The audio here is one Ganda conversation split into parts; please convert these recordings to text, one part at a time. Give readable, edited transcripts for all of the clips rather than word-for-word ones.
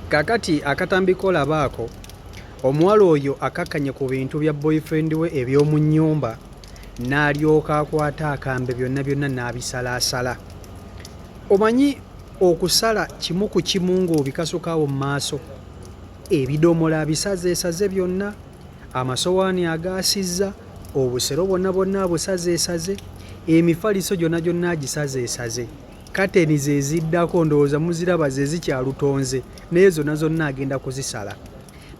Kakati akatambi kolaba ako, omuwala oyo akakkanye ku bintu bya boyfriend we eby'omu nnyumba n'alyoka akwata akambe byonna byonna n'abisalaasala. Omanyi okusala kimu ku kimu ng'obikasuka awo mu maaso, ebidomola abisazeesaze byonna, amasowaani agaasizza, obusero bwonna bwonna abusazeesaze, emifaliso gyonna gyonna agisazeesaze. Kateni ze ziddako ndowooza muziraba ze zikyalutonze naye zonna zonna agenda kuzisala.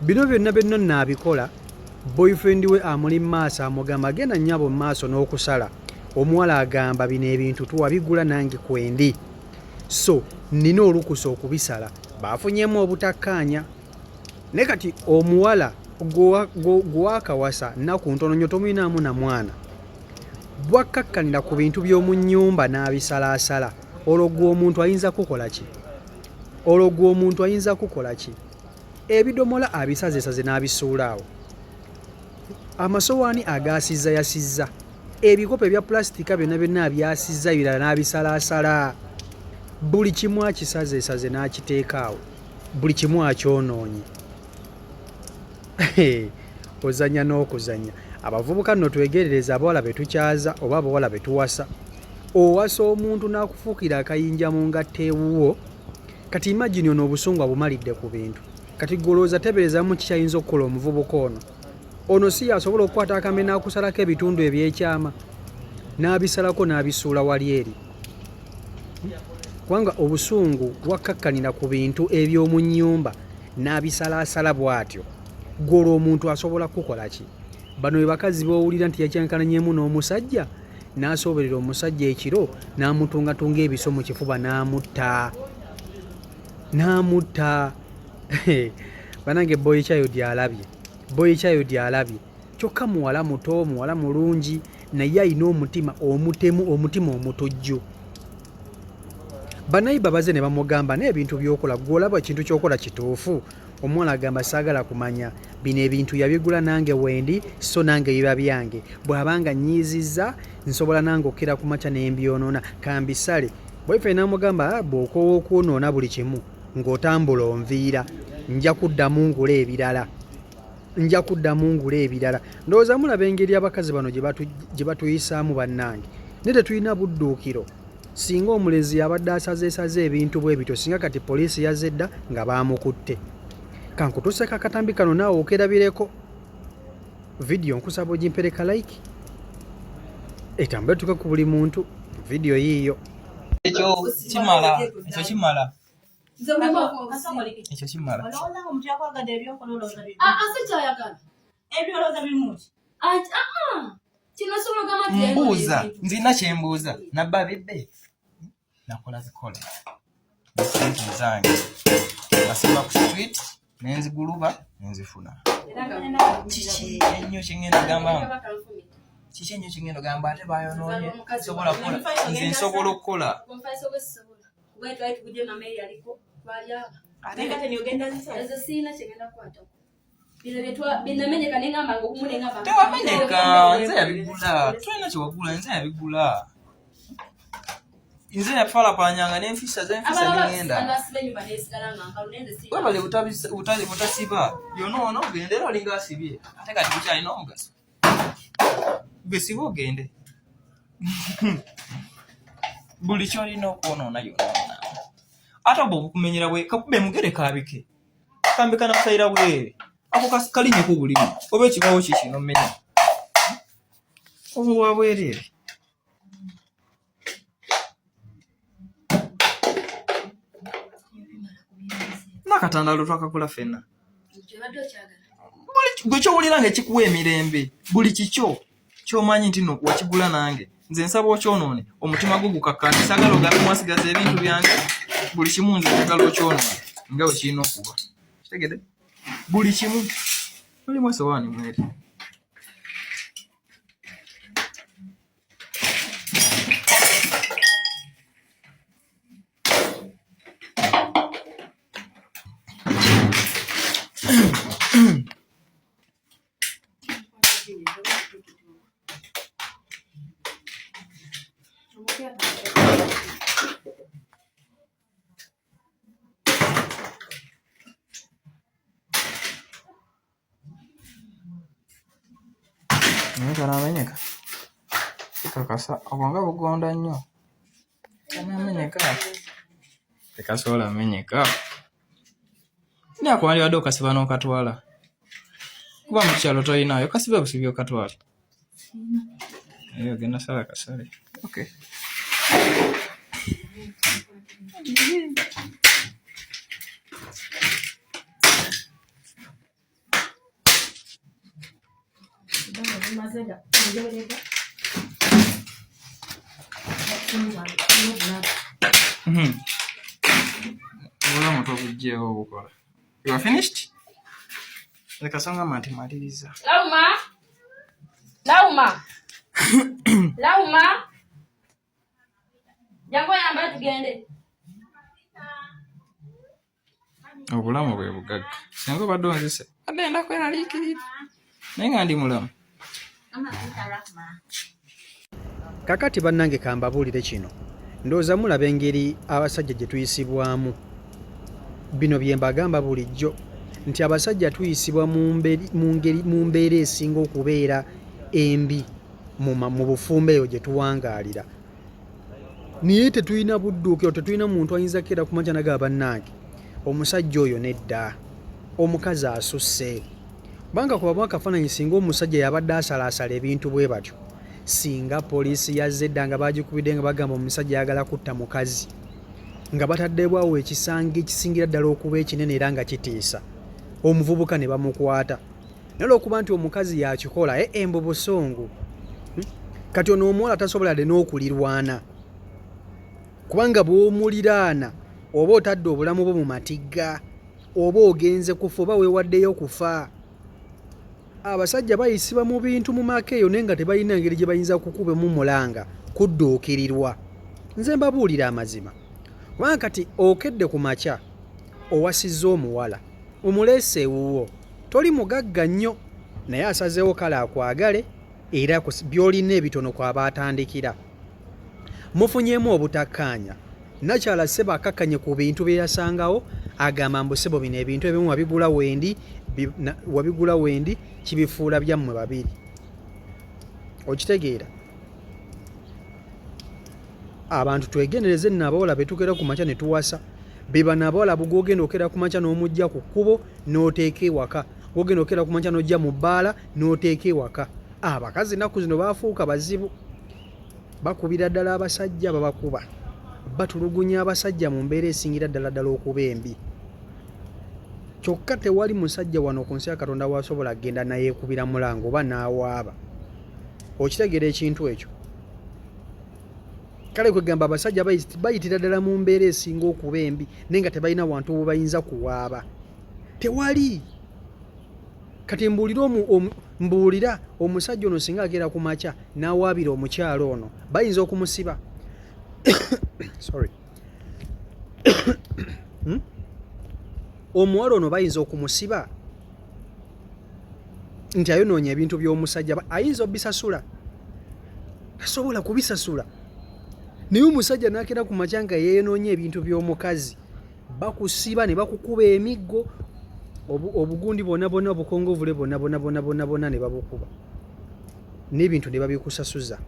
Bino byonna byonna naabikola boyfriend we amuli mu maaso amugamba genda nnyabo mu maaso n'okusala. Omuwala agamba bino ebintu tuwabigula nange kwendi so nnina olukusa okubisala. Baafunyemu obutakkaanya naye kati omuwala gwewakawasa nnaku ntono nnyo tomulinaamu na mwana bwakkakkanira ku bintu by'omu nnyumba n'abisalaasala olwo gwe omuntu ayinza kukola ki? Olwo gwe omuntu ayinza kukola ki? Ebidomola abisazesaze n'abisuula awo, amasowaani agaasizza yasizza, ebikopo ebya pulasitiika byonna byonna abyasizza ebirala n'abisalaasala, buli kimu akisazesaze n'akiteeka awo, buli kimu akyonoonye. Ozanya n'okuzanya. Abavubuka nno twegerereze abawala be tukyaza oba abawala be tuwasa. Owasa omuntu n'akufuukira akayinja mu ngatto ewuwo. Kati imagine ono obusungu abumalidde ku bintu. Kati gwe olowooza tebeerezaamu ki ky'ayinza okukola omuvubuka ono? Ono si y'asobola okukwata akambe n'akusalako ebitundu eby'ekyama n'abisalako n'abisuula wali eri. Kubanga obusungu bwakkakkanira ku bintu eby'omu nnyumba n'abisalaasala bw'atyo. Ggwe olwo omuntu asobola kukukola ki? Bano be bakazi b'owulira nti yakyankalanyemu n'omusajja n'asooberera omusajja ekiro n'amutungatunga ebiso mu kifuba n'amutta. N'amutta. Banange boy child alabye. Boy child alabye. Kyokka muwala muto, muwala mulungi naye alina omutima omutemu, omutima omutujju. Banayiba baze ne bamugamba naye ebintu by'okola ggwe olaba ekintu ky'okola kituufu? Omuwala agamba saagala kumanya bino ebintu yabigula nange wendi so nange biba byange bw'aba nga nnyiizizza nsobola nange okukera ku makya ne mbyonoona kambisale. Boyfriend n'amugamba ah, bw'okoowa okwonoona buli kimu ng'otambula onviira nja kuddamu ngule ebirala nja kuddamu ngule ebirala. Ndowooza mulaba engeri abakazi bano gye batuyisaamu bannange naye tetulina budduukiro. Singa omulenzi yabadde asazeesaze ebintu bwe bityo singa kati poliisi yazze dda nga baamukutte. Kankutuuseko akatambi kano naawe okerabireko. Vidiyo nkusaba ogimpereka like etambule tuke ku buli muntu. Vidiyo yiiyo. Ekyo kimala, ekyo kimala. Ekyo kimala. Mbuuza, nzina kyembuuza nabba bibbe nakola bikola sente zange nasiba ku street nenziguluba nenzifuna. Kiki ennyo kyengenda gamba kiki ennyo kyengenda gamba ate bayonoonye sobola kukola nze nsobola okukola Tewamenyeka, nze yabigula. Tolina kyewagula, nze yabigula. Nze yafalapanyanga nenfisa zenfisa nengenda. Webale butasiba yonoona ogende era olinga asibye ate kati gukyalina omugaso. Gwe siba ogende. Buli kyolina okwonoona yonoona. Ate obwo obukumenyera bwe kakube mugere kabike. Kambe kanakusayira bwereere ako kalinyeko bulimi oba ekibawo kikino menya obwo bwa bwereere. N'akatandalo twakagula ffenna. Gwe ky'owulira nga ekikuwa emirembe buli kikyo kyomanyi nti no wakigula nange nze nsaba okyonoone omutima gwo gukakkane sagala ogambe mwasigaza ebintu byange buli kimu nze njagala okyonoone nga bwe kirina okuba kitegede buli kimu mulimu esowaani mweri. Naye kanamenyeka kikakasa obwo nga bugonda nnyo kanamenyeka tekasobola menyeka naye akuwandibadde okasiba n'okatwala kuba mu kyalo tolinayo kasibe busibi okatwala naye ogenda sala kasale okay. Obulamu tobugyewo obukola. You are finished? Leka songamba nti maliriza. Lauma! Lauma! Lauma! Jangu oyambale tugende. Obulamu bwe bugagga. Singa obadde onzise, adde enda kweraliikirira. Naye nga ndi mulamu. Kakati bannange kambabuulire kino. Ndowooza mulaba engeri abasajja gye tuyisibwamu. Bino bye mbagamba bulijjo nti abasajja tuyisibwa mu mbeera esinga okubeera embi mu bufumbo eyo gye tuwangaalira. Naye tetulina budduukiro, tetulina muntu ayinza kukeera ku makya nagamba bannange omusajja oyo nedda, omukazi asusse. Kubanga kubamu akafaananyi singa omusajja yabadde asalaasala ebintu bwe batyo, singa poliisi yazze dda nga bagikubidde nga bagamba omusajja ayagala kutta mukazi, nga bataddebwawo ekisango ekisingira ddala okuba ekinene era nga kitiisa, omuvubuka ne bamukwata. Naye olwokuba nti omukazi yakikola, mbu busungu. Kati ono omuwala tasobola yadde n'okulirwana, kubanga bw'omuliraana oba otadde obulamu bwo mu matigga, oba ogenze kufa, oba weewaddeyo kufa. Abasajja bayisibwa mu bintu mu maka eyo naye nga tebalina ngeri gye bayinza kukubemu mulanga kudduukirirwa. Nze mbabuulira amazima, kubanga kati okedde ku makya owasizza omuwala, omuleese ewuwo, toli mugagga nnyo naye asazeewo kale akwagale era by'olina ebitono kw'aba atandikira. Mufunyeemu obutakkaanya. Nakyala ssebo akakkanye ku bintu bye yasangawo, agamba mbu ssebo bino ebintu ebimu wabigula wendi, wabigula wendi, kibifuula byammwe babiri. Okitegeera? Abantu twegendereze nno abawala be tukeera ku makya ne tuwasa. Be bano abawala gw'ogenda okeera ku makya n'omujja ku kkubo n'oteeka ewaka, gw'ogenda okeera ku makya n'ojja mu bbaala n'oteeka ewaka. Abakazi ennaku zino baafuuka bazibu, bakubira ddala abasajja, babakuba, batulugunya abasajja mu mbeera esingira ddala ddala okuba embi. Kyokka tewali musajja wano ku nsi ya Katonda w'asobola kugenda nayeekubira mulanga oba n'awaaba. Okitegeera ekintu ekyo? Kale kwegamba abasajja bayitira ddala mu mbeera esinga okuba embi naye nga tebalina wantu we bayinza kuwaaba. Tewali. Kati mbuulira omusajja ono singa akeera ku makya n'awaabira omukyala ono, bayinza okumusiba. Sorry. Omuwala ono bayinza okumusiba nti ayonoonya ebintu by'omusajja, ayinza obisasula, tasobola kubisasula. Naye omusajja n'akeera ku makya nga yeeyonoonya ebintu by'omukazi, bakusiba ne bakukuba emiggo, obugundi bwonna bwonna, obukongovule bwonna bwonna bwonna bwonna bwonna ne babukuba, n'ebintu ne babikusasuza.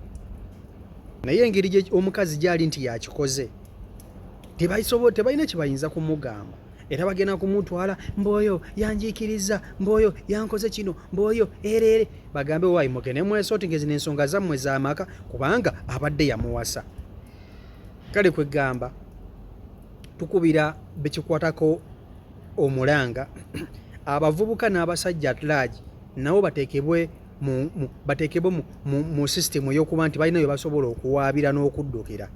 Naye engeri omukazi gy'ali nti yakikoze, tebalina kye bayinza kumugamba. Era bagenda kumutwala mboyo yanjiikiriza, mboyo yankoze kino, mboyo ereere. Bagambe waayi mugende mwesooti ng'ezino ensonga zammwe z'amaka, kubanga abadde yamuwasa. Kale kwegamba tukubira bekikwatako omulanga, abavubuka n'abasajja at large nabo bateekebwe mu system ey'okuba nti balina bye basobola okuwaabira n'okuddukira,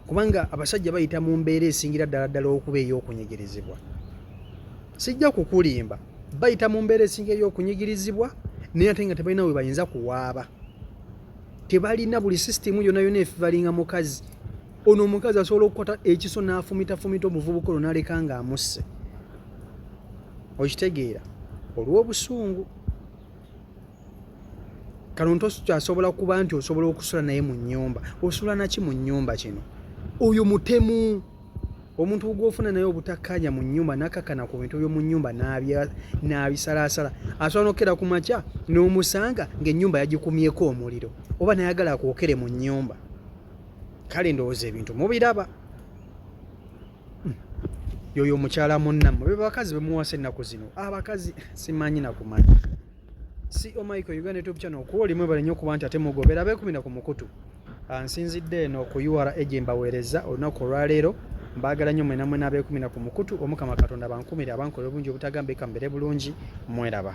kubanga abasajja bayita mu mbeera esingira ddala ddala okuba ey'okunyigirizibwa. Sijja kukulimba, bayita mu mbeera esinga ey'okunyigirizibwa, naye ate nga tebalina we bayinza kuwaaba. Tebalina buli system yonna yonna efivalinga mukazi. Ono omukazi asobola okukwata ekiso n'afumitafumita omuvubuka ono n'aleka ng'amusse. Okitegeera? Olw'obusungu. Kano tokyasobola kuba nti osobola okusula naye mu nnyumba. Osula naki mu nnyumba kino? Oyo mutemu. Omuntu gw'ofuna naye obutakkaanya mu nnyumba n'akakkana ku bintu by'omu nnyumba n'abisalaasala, asobola n'okukera ku makya n'omusanga ng'ennyumba yagikumyeko omuliro oba n'ayagala akwokere mu nnyumba. Kale ndowooza ebintu mubiraba. Yoyo omukyala munnammwe, be bakazi bemuwasa ennaku zino. Abakazi simanyi nakumanya. CEO Michael Uganda YouTube channel kwoli, mwebale nnyo okuba nti ate mugobera abeekumira ku mukutu. Nsinzidde eno ku URA gye mbaweereza olunaku olwaleero. Mbaagala nnyo mwena mwena abeekumira ku mukutu. Omukama Katonda bankumire, abankolera obulungi obutagambika, mbeere bulungi, mweraba.